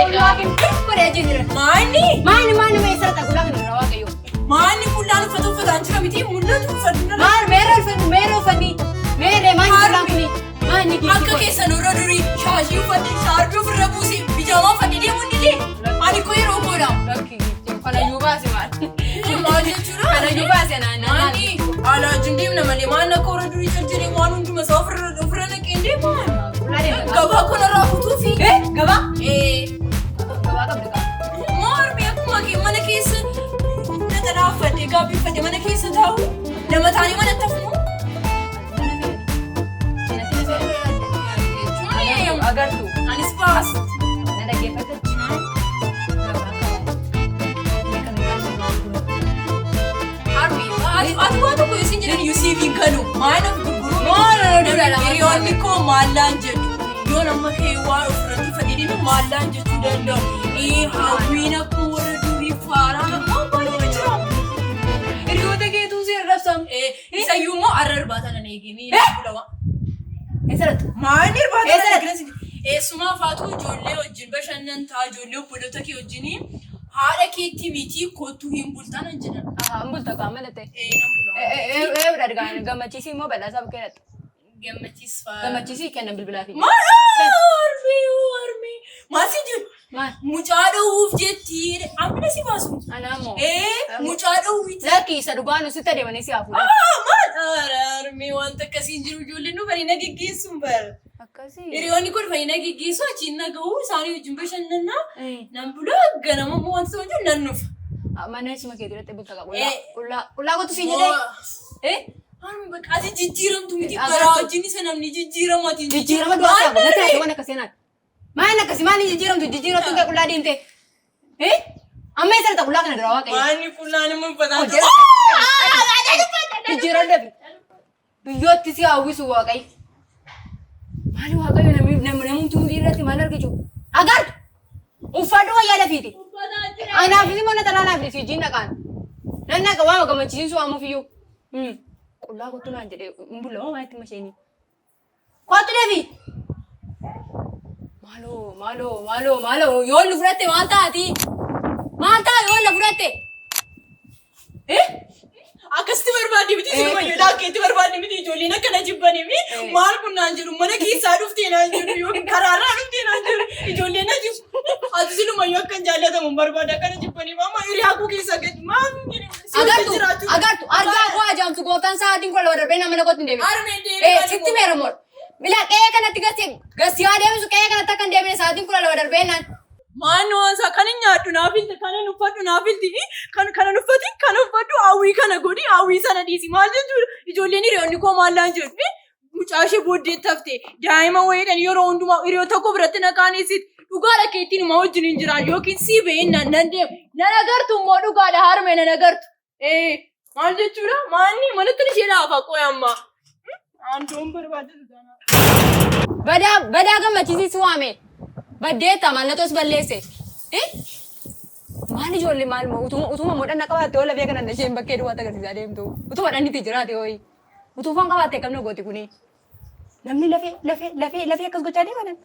Qullaa fi godhee jira. Maanni? Maani maani mee sarata qullaa kana irraa waaqayyo. Maanni qullaan uffata uffataan jira miti mul'atu uffatu. Maal meera uffanni meera uffanni meerre maani qullaan kuni maani giiftii Akka koo. keessan warra durii shaashii uffadhe shaarbii ofirra buusee bijaamaa uffadhe deemuu hin didee. Ani koo yeroo koodha. Lakki giiftii kanayyuu baase maal. Maal jechuudha? Kanayyuu baase naan naan. Maanni haala wajjin deemna malee maan akka warra durii jajjaree waan hunduma isaa ofirra ofirra naqee hin deemu. Qullaa deemta. Gabaa kanarraa kutuufi. Eh gabaa? Ee. Gabaa qabda qaba. Mormi akkuma kee mana keessa naxalaa uffadhe gaabbii uffadhe mana keessa taa'u nama taanii manatti hafnu. Jechuun Agartu. anis baas. Na dhaggeeffadhu. Harmi ati ati waan tokko isin jedhan yusiif hin galu maal of gurguruu Maal dura lama. Hiriyoonni koo maallaan jedhu yoon amma kee waan ofirratti uffadhe deemu maallaan jechuu danda'u. Ee hawwiin akkuma warra durii faaraa waan baay'ee jira. Hiriyoota keetuu si arrabsam. Ee isayyuu immoo arra irbaata nan eegini. Eessatti? Maal irbaata Eessa nan eegini? Eessumaa faatu ijoollee wajjin bashannantaa ijoollee obboloota kee wajjin haadha keetti miti kottuu hin bultaa nan jedhan. Ahaa, hin bulta qaama malee. Ee nan bulaa. Ee gammachiisii immoo badhaasaa bukkee dhaqxa. Gammachiis faa. Gammachiisii kennan bilbilaa fi. Maal armee armee maal si jedhu? Maal? Mucaa dhowwuuf jetti amma si baasu. Anaa immoo. Ee mucaa dhowwiti. Lakki isa dhugaa nu sitti adeemanii si hafuudha. Maal armee wanta akkasii hin jiru ijoolleen dhufanii na geggeessuun bara. Akkasii. Hiriyoonni kun dhufanii na geggeessu achiin na gahu isaanii wajjin bashannanaa nan bulaa ganama immoo wanta ta'u jiru nan dhufa. Mana isuma kee duratti bulta qaba. Eh. Qullaa qullaa kottu siin jedhee. Eh? Harmi bakka ati jijjiiramtu miti Agartu. baraa wajjin isa namni jijjiiramu ati Jijjiirama du'aa qaba. Natti haati waan akkasii naan. Maal akkasii maal jijjiiramtu jijjiiramtu kee qullaa deemte. Eh? Amma eessa dhaqxa qullaa kana dura waaqayyo. Maanni qullaan immoo uffataa Hojii. Jijjiiran dafi. Biyyootti si hawwisu waaqayyo. Maali waaqayyo namni namumti hundi irratti maal argichu? Agartu! Uffadhu wayyaa dafiiti. Anaaf immoo na xalaa naaf si wajjin dhaqaan. Nan dhaqa waan gammachiisu waamuuf iyyuu. Qullaa kottu naan jedhee hin bulla moo maalitti masheenii? Kottu dafi! Maaloo maaloo maaloo maaloo yoo nu fudhatte maal taati? Maal ta'a yoo na fudhatte? Eh? Akkasitti barbaadde miti sinuma yoo laakkeetti barbaadde miti ijoolleen akkana jibbanii fi maal kun naan jedhu mana keessaa dhuftee naan jedhu yookiin karaarraa dhuftee naan jedhu ijoolleen na jibbu. Ati sinuma yoo akkan jaallatamu hin barbaada akkana jibbanii amma hiriyaa koo keessaa gadi maal Agartu agartu argaa koo ajaa'amtu gooftaan sa'aatiin kudha lama darbee nama kootti hin deebi'u. Harmeen Eh, deebi'aa sitti meera mool. Bila qe'ee kanatti gasi gasi haa deebisu qe'ee kanatti akka hin deebine sa'aatiin 12 darbee naan. Maanni waan isaa kan hin nyaadhu naaf filti kan hin uffadhu naaf filti kan kan hin uffati kan uffadhu hawwii kana godhi hawwii sana dhiisi maal jechuudha ijoolleen hiriyoonni koo maal laan jedhu mucaa ishee booddee hafte daa'ima wayiidhaan yeroo hundumaa hiriyoota koo biratti na qaaneessiti dhugaadha keettiin uma wajjin hin jiraan yookiin sii ba'een nan nan deemu nan agartu immoo dhugaadha harmee nan agartu ee maal jechuudha maanni manatti ishee laafa qoy amma aandoon barbaachisu taanaan. Badaa badaa gammachiisii waame. Baddeetta mallatoos balleesse. Eh? Maal ijoollee maal moo utuma utuma modhanna qabaatte oo lafee kana isheen bakkee duwwaatti agarsiisaa deemtu. Utuma dhannitti jiraate hooyi. Utuu foon qabaatte akkam na gooti kuni. Namni lafee lafee lafee lafee akkas gochaa deema nan.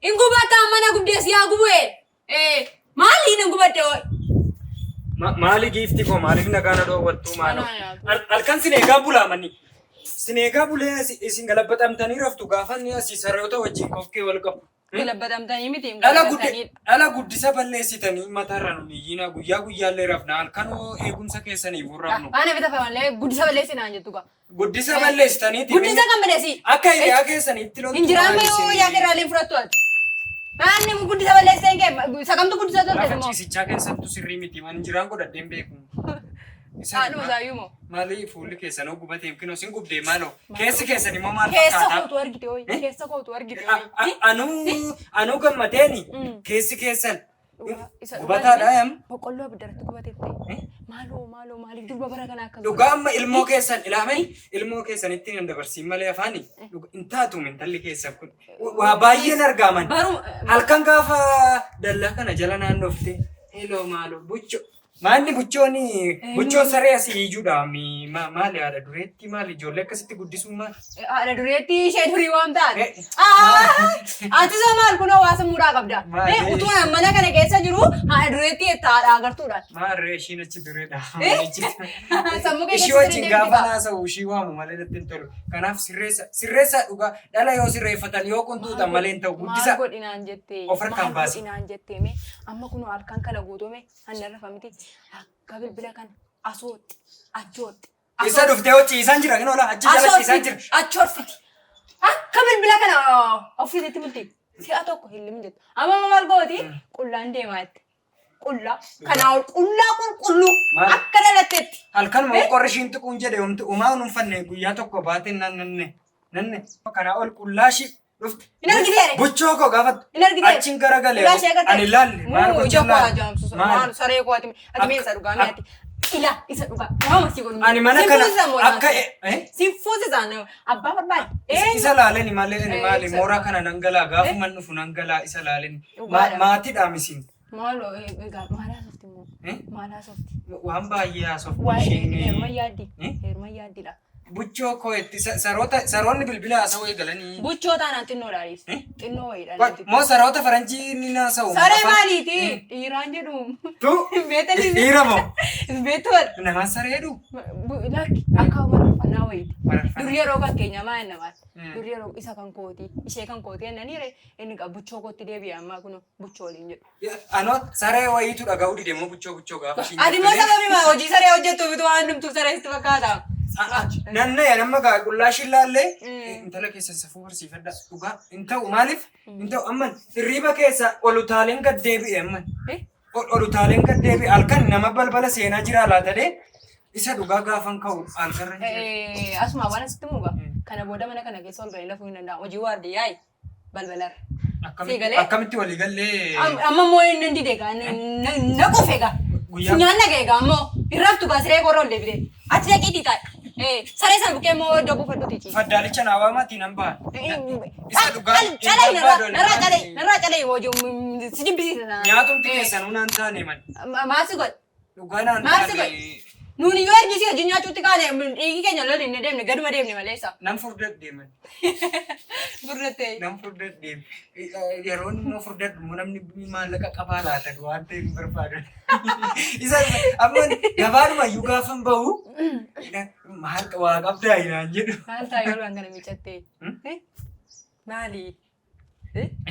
Hin gubatta amma na gubdees yaa gubee. Eh maali hin gubadde hooyi. Maali giifti koo maaliif nagaa na dhoowwattuu maaloo? Halkan sin eegaa bulaa manni. Sin eegaa bulee isin galabbatamtanii raftu gaafa inni asii saroota wajjin kokkee wal qabu. Galabbatamtanii miti hin Dhala gubbatanii. dhala guddisa balleessitanii mataarra nu iyyina guyyaa guyyaallee rafna halkanoo eegumsa keessaniif hin rafnu. Waan bita famallee guddisa balleessinaan jettu gaa. Guddisa balleessitaniiti. Guddisa kan balleessi. Akka hiriyaa keessaniitti loltu. Hin jiraan mee yoo yaa kerraaleen fudhattu ati. Maanni guddisa balleesseen kee sakamtu guddisa tolte Lafa immoo. ciisichaa keessattu sirrii miti. Man jiraan godhadheen beeku. Haadhuma isaayyuu moo. Maali fuulli keessanoo gubateef kinoo sin gubdee maaloo? Keessi keessan immoo maal Keessa fakkaata? kootu argite hooyi. Keessa kootu argite hooyi. Anuu anuu gammateeni keessi keessan Isa gubataadha yam. Boqqolloo abiddarratti gubateef ta'e. Maaloo maaloo maaliif durba bara kana akkas Dhugaa amma ilmoo keessan ilaamee ilmoo keessanitti hin dabarsiin malee afaani hin taatu intalli keessan kun waa baay'een argaman. Baruma Halkan gaafa dallaa kana jala naannofte heloo maaloo bucho Maalli buchoon buchoon saree asii ijuudha. Maali haadha dureetti maali ijoollee akkasitti guddisuun maali? Haadha dureetti ishee durii waan ta'an. Eh. Ati soo maal kun hawaasa muudhaa qabda. Maali? Utuu an mana kana keessa jiru haadha dureetti jetta haadha agartuudhaan. Maarree ishiin achi dureedha. Sammuu kee Ishii keessatti wajjin sirrii gaafa deemti. naasa'u ishii waamu malee natti hin tolu. Kanaaf sirreessa sirreessa dhugaa dhala yoo sirreeffatan yoo qunxuuxan malee hin ta'u Maal guddisa. godhinaan jettee? Of harkaan Maal baasi. godhinaan jettee mee amma kun halkan kana guutume hanna rafa miti akka bilbila kana asootti achootti. Isa dhuftee hojii isaan jira kan oola achi jala isaan jira. Achoorfiti. Akka bilbila kana ofiisitti bulti. Si'a tokko hin limjettu. Amma maal gooti? Qullaan deemaa jetti. Qullaa. Kanaa ol qullaa qulqulluu Maal? akka dhalatteetti. Halkanuma qorri ishiin tuquun jedhe homtu umaa hin uffanne guyyaa tokko baate nanne nanne. Kanaa ol qullaa ishii dhufte. Hin argitee? Buchoo koo gaafattu. Hin argitee? Achiin garagalee. Qullaa ishee agartee? Ani laalle maal Muu gochuun ija koo laalle? ajaa'ibsiisu. Maal? Maal saree koo ati ati mee isa dhugaa mee ati. Ila isa dhugaa. Waama si godhu. Ani mana Sin kana fuusisa moo akka naaf? Sin fuusisa abbaa barbaade. Isa laaleni malee ani Eh, maali isa mooraa dhugaa. kana nan galaa gaafuma dhufu nan galaa isa laaleni. Dhugaadha. Maatiidha misiin. Maaloo egaa maal haasofti immoo? Eh? Maal haasofti? Waan baay'ee haasofti Waa'ee ishiin. heeruma yaaddi. Eh? Heeruma yaaddidha. Buchoo koo itti saroota saroonni bilbila haasawuu eegalanii. Buchoo taanaan xinnoo dhaaliis. Eh? Xinnoo wayiidha. Moo saroota faranjii ni haasa'u. Saree maaliiti? Dhiiraan jedhu. Tu Beetanii. dhiira moo? Beetu. Namaan sareedhu. Lakki akka marfannaa wayiiti. Mararfannaa. Dur yeroo kan keenya maa inni maal? Mm. Dur yeroo isa kan kooti ishee kan kooti jennanii ree inni gaa buchoo kootti deebi'a ammaa kun buchoo waliin jedhu. Anoo saree wayiitu dhaga'uu dide moo buchoo buchoo gaafa ishiin Ati immoo jettu. sababii maa hojii saree hojjettuuf utuu waan hundumtuu saree sitti fakkaata. Nanna nama gaa qullaa ishiin laallee Mm. intala keessan safuu barsiifadha dhugaa hin ta'u maaliif hin ta'u amman hirriiba keessa ol utaaleen gad deebi'e amman Eh? ol utaaleen gad deebi'e halkan nama balbala seenaa jira laatadee isa dhugaa gaafan ka'u halkarra hin jiru. Asuma waan asitti muga. Mm. Kana booda mana kana keessa ol galii lafuu hin danda'amu. Hojii waardiyyaayi balbalarra. Akkamitti Siigalee? akkamitti walii gallee Amma immoo inni dide gaa na qufe gaa. Guyyaa- Funyaan na ga'e gaa ammoo hin raftu gaa siree korra ol deebite. Achi dhaqii diitaa. Saree sana bukkee immoo iddoo buufadhuuti ciisi. faddaalicha naa waamaatii nan ba'a. Isa dhugaa Calai narraa narraa calai narraa calai hojii si jibbisiisa sana. Nyaatumti keessanuu naan taane man Maal si godhe? dhugaa naan Maal si taane godhe? Nuuni yoo ergisii hojii nyaachuutti kaane dhiigi keenya lolli hin deemne gaduma deemne maleessa. nan furdadhe man. Furdattee. Nan furdadhe. Yeroo inni furdadhu immoo namni maallaqa qabaa laata waan ta'eef hin barbaadu. Isa amma gabaadhuma iyyuu gaafa hin bahu maal waa qabdaa naan jedhu. Maal ta'a yeroo kana miiccattee? Hmm? Maali?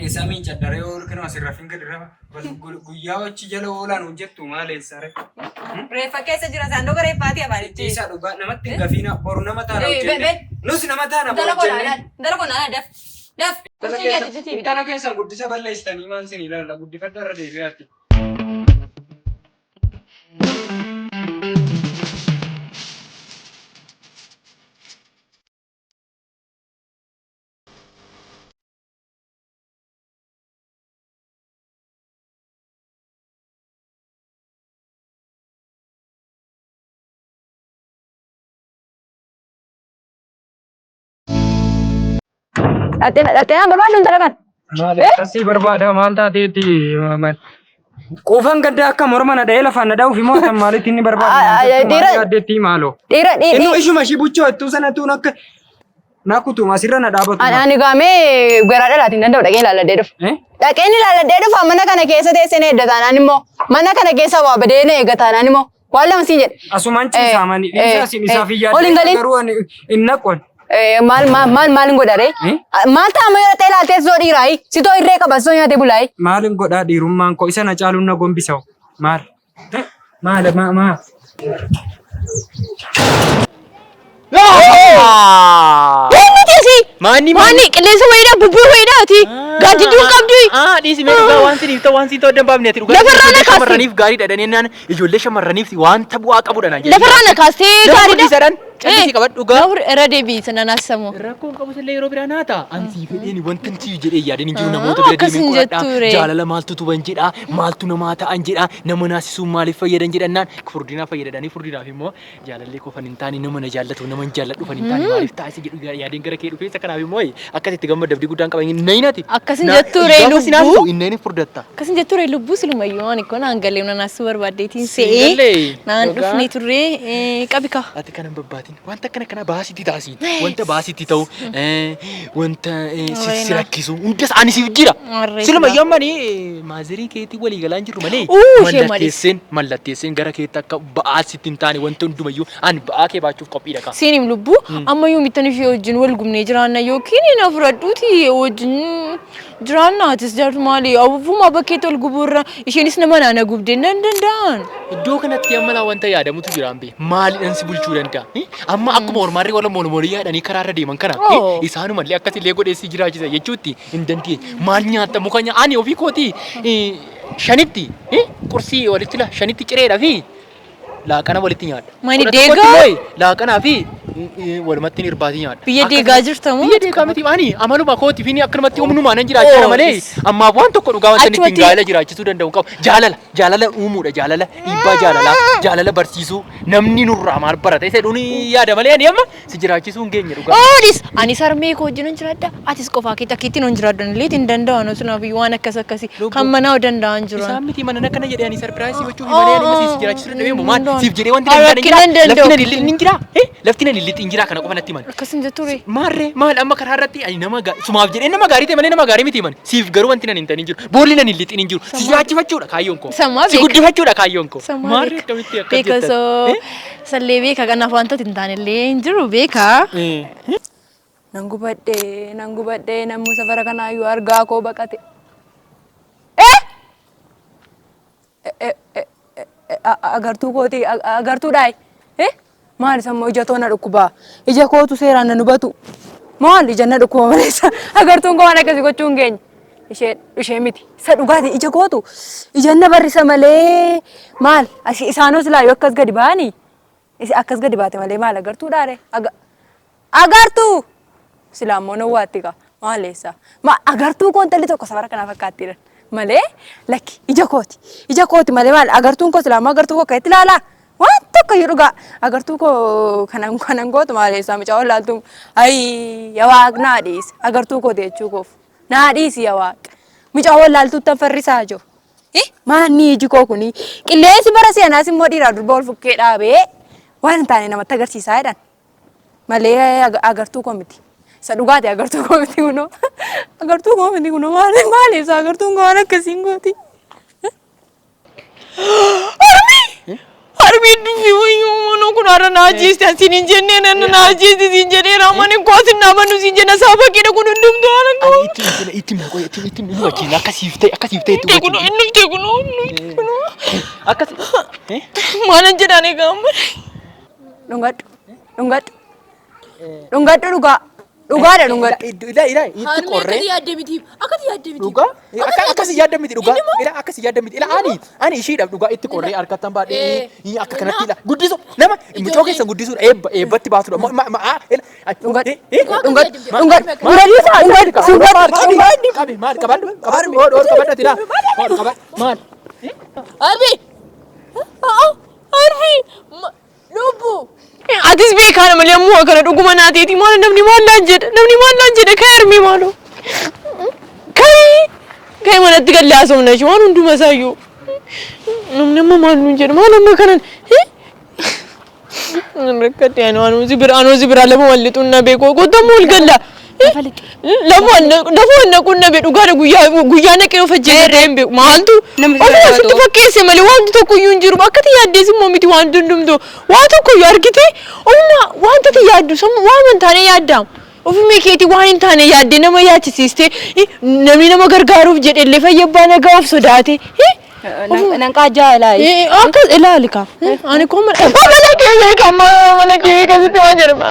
Eessaa miicadha yoo kan asirra fin gadi rafa guyyaa achi jala oolaan hojjettu maal eessa ree? Reeffa keessa jira saanduqa reeffaatii afaanichi. Isa dhugaa namatti hin gafiina boru nama taana Eh, hojjenne. be- Nus nama taana boru Dhala koo hojjenne. naanaa dhala koo naanaa daf daf. Intala keessan guddisa balleessitanii maal isin ilaalla guddifadha irra deebi'aati. Dhaqxee barbaaddu intala kana. Maali akkasii barbaada maal taateetti Quufan gaddaa akka morma na dha'ee lafaan na dha'uuf immoo tan maalitti inni barbaada? Dhiira- Addeetti maaloo? Dhiira Inni dhiira. ishuma ishii buchoo ittuu sanatuun akka na kutuma asirra na dhaabatu. Ani gaamee garaa dhalaatiin danda'u dhaqee ilaalladhee dhufa. Eh? Dhaqeen ilaalladhee dhufa mana kana keessa teessee na eegga taanaan immoo mana kana keessa waa badee na eegga taanaan immoo waan lama siin jedhe. Asumaan ciisaa mani. Eh, Dhiisaa isin isaaf hin eh, ol hin yaadde galin. garuu ani hin naqon. Eh, Maal maal maal maal hin godharee? Eh? Maal ta'a amma yoo dhaqxee ilaaltee soo dhiiraayi? Sitoo irree qaba sitoo nyaatee bulaayi? Maalin godhaa dhiirummaan koo isa na caaluun na gombisa. Maal? Eh, Maal maa maa? Eenyuti asii? Maanni Maanni qilleensa wayiidha bubbee wayiidha ati gaaddidduu hin qabdu. Ah, dhiisi mee dhugaa waan siniif ta'u waan siin ta'u adda hin baafne ati dhugaa. Lafarraa na Ijoollee kaasti. shamarraniif gaariidha dhanii naan ijoollee shamarraniif wanta bu'aa qabudha naan jedhe. Lafarraa na kaastee Lafa gaariidha. guddisaadhaan. Callisii qabadhu dhugaa. Gaafur irra deebi'i sana naasisamoo. Rakkoon qabu illee yeroo biraa naa ta'a. Ani sii fedheen wanta sii jedhee yaadeen hin jiru namoota bira Akkas deemee hin qoradhaa. jettu ree. Jaalala maaltu tuban jedhaa, maaltu namaa ta'an jedhaa, nama naasisuun maaliif fayyadan jedhannaan furdinaaf fayyadanii furdinaaf immoo jaalallee koo fan hin taane nama na jaallatu nama hin jaalladhu fan hin taane maaliif ta'a isa jedhu yaadeen gara kee dhufee isa kanaaf immoo akkasitti gammadabdii guddaan qaba hin nayinati. Akkas hin jettu ree Gaafa si lubbuu. naasisu hin nayin furdatta. Akkas hin jettu ree lubbuu silumayyuu ani kun naan galee na naasisuu barbaaddeetiin Siin se'ee galee. naan Dhugaa. dhufne turree qabi kaa. Ati kanan babbaatin wanta akkana kana baasitti taasiin wanta baasitti ta'u wanta si Warreen rakkisu hundas ani siif jira. Warreen Siluma jira. yoo ammani maazirii keetii walii galaa hin jirru malee Uu, ishee malee. mallatteesseen mallatteesseen gara keetti akka ba'aa sitti hin taane wanta hundumayyuu ani ba'aa kee baachuuf qophiidha kaa. Siinim lubbuu amma yoomittan ishee wajjin wal gubnee jiraanna yookiin na fudhadhuuti wajjin jiraanna atis jaartu maali ofuma bakkeetti wal gubuurra isheenis nama naana gubdee nan danda'an. Iddoo kanatti amma laa wanta yaadamutu jira ambe maaliidhaan si bulchuu danda'a? Amma akkuma ormaarri wala molmolii yaadanii karaarra deeman kana Oh. isaanumallee akkasillee godhee si jiraachisa jechuutti hin dandeenye. Maal nyaatta muka nyaa ani ofii kootii shanitti qursii walitti la shanitti cireedha fi laaqana walitti nyaadha. Mani Kudha tokkotti deegaa? immoo laaqanaa fi walumatti irbaatii nyaadha. Biyya deegaa jirta moo? Biyya deegaa miti ani amaluma kooti fi akkanumatti humnumaa nan jiraachaa Oh, malee yes. ammaaf waan tokko dhugaa wanta inni ittiin Achumatti- gaa'ela jiraachisuu danda'u hin qabu. Jaalala jaalala uumuudha jaalala dhiibbaa jaalalaa jaalala barsiisuu namni nurraa maal barata isa jedhuun yaada malee ani amma si jiraachisuu hin geenye dhugaa. Oolis ani sarmee koo wajjin hin jiraadha atis qofaa keetti akkiitti hin jiraadhu illee hin danda'an osoo waan akkas akkasii kan manaa danda'an jiran. Isaan miti mana akkana jedhee ani sarpiraayisii gochuuf malee ani amma si jiraachisuu danda'e moo maal siif jedhee wanti Haa, nan rakkina hin jira danda'u. lafti nan hin jira lafti nan hin jira kana qofa natti himan. Akkas hin jettu ree. Maarree maal amma karaa irratti ani nama sumaaf jedhee nama gaarii ta'e malee nama gaarii miti man siif garuu wanti nan hin ta'in hin jiru boolli nan hin lixin hin jiru si jiraachifachuudha kaayyoon koo Sammaa si beeka. guddifachuudha kaayyoon koo Sammaa maarree beeka. akkamitti akkas Beeka jettan osoo sallee beeka kanaaf wantoota hin taane illee hin jiru beeka. Nan gubadhee nan gubadhee namni safara kanaayyuu argaa koo baqate. Agartuu kooti agartuudhaayi. Maal isa immoo ija too na dhukkubaa? Ija kootu seeraan na hubatu. Maal ija na dhukkuba maleessa agartuun koo waan akkasii gochuu hin geenye. Ishee ishee miti. Isa dhugaati ija kootu ija na barrisa malee maal isaanoo silaa yoo akkas gadi ba'anii akkas gadi baate malee maal agartuudhaare? Agartuu! Silaa immoo na waatti kaa maal eessa? Ma agartuu koo intalli tokko safara kanaa fakkaattiidha. Malee lakki ija kooti. Ija kooti malee maal agartuun koo silaa immoo agartuu koo akkamitti ilaalaa? Waan tokko iyyuu dhugaa agartuu koo kanan kanan gootu maal eessa mucaa wallaaltuu ayi yaa waaq naa dhiisi agartuu kooti jechuu koof naa dhiisi yaa waaq mucaa wallaaltuutti tan farrisaa jiru. Maanni iji koo kuni qilleensi bara seenaas immoo dhiiraa durba wal fukkee dhaabee waan hin taane namatti agarsiisaa jedhan. Malee agartuu koo miti. Isa dhugaati agartuu koo miti kunoo. Agartuu koo miti kunoo maali maali ibsa agartuun koo waan akkasiin gooti. Harmee! Harmee dubbi wayyuu mana kun har'a na ajjeeste asiin hin jennee nan na ajjeeste siin jedheera mana koo asin na amanu siin jenna sababa keedha kun hundumtuu haala koo. Ani itti itti itti himna qoy itti itti himna wajjin akkasiif ta'e akkasiif ta'e itti Inni kunoo wajjin inni dhufte kunoo inni dhufte kunoo. akkas Maalan jedhaan egaa amma. Dhungadhu dhungadhu dhungadhu dhugaa dhugaadha dhungadhu. Ila ila itti qorree yaadde miti akkati yaadde miti. dhugaa akkas yaadda miti dhugaa ila akkas yaadda miti ila ani ani ishiidhaaf dhugaa itti qorree harkattan baadhee akka kanatti ila guddisu nama mucoo keessan guddisuudha eebba eebbatti baatudha ma ma ila Dhungadhu dhungadhu dhungadhu dhungadhu dhungadhu qabi maal qabadhu qabadhu hoodhu hoodhu qabadhu ila hoodhu qabadhu maal Harbi! Harbi! Lubbu! Atis beekaa malee ammoo kana dhuguma naateeti maal namni maal naan jedha namni maal naan jedha kai harmee maaloo kai kai manatti galle haasofna ishee waan hunduma isaayyuu namni amma maal nuun jedha maal amma kanan rakkate ani waan si bira anoo si bira lafa walli xunna beekoo qotamuu ol galla lafa wanna qunna be dhugaadha guyyaa guyyaa naqee of ajjeese hin beeku maaltu Namni ofuma si sitti fakkeesse malee wanti tokko iyyuu hin jiru akka ti yaaddees immoo miti wanti hundumtu waa tokko iyyuu argite ofuma wanta ti yaaddu sammuu waan hin taane yaaddaam ofuma keetii waan hin taane yaaddee nama yaachisiiste namni nama gargaaruuf jedhellee fayyabbaa nagaa of sodaate. Nan qaajjaa ilaayi. Akkas ilaali kaa. Ani koo mana mana kee beeka mana kee beeka sitti waan jedhama.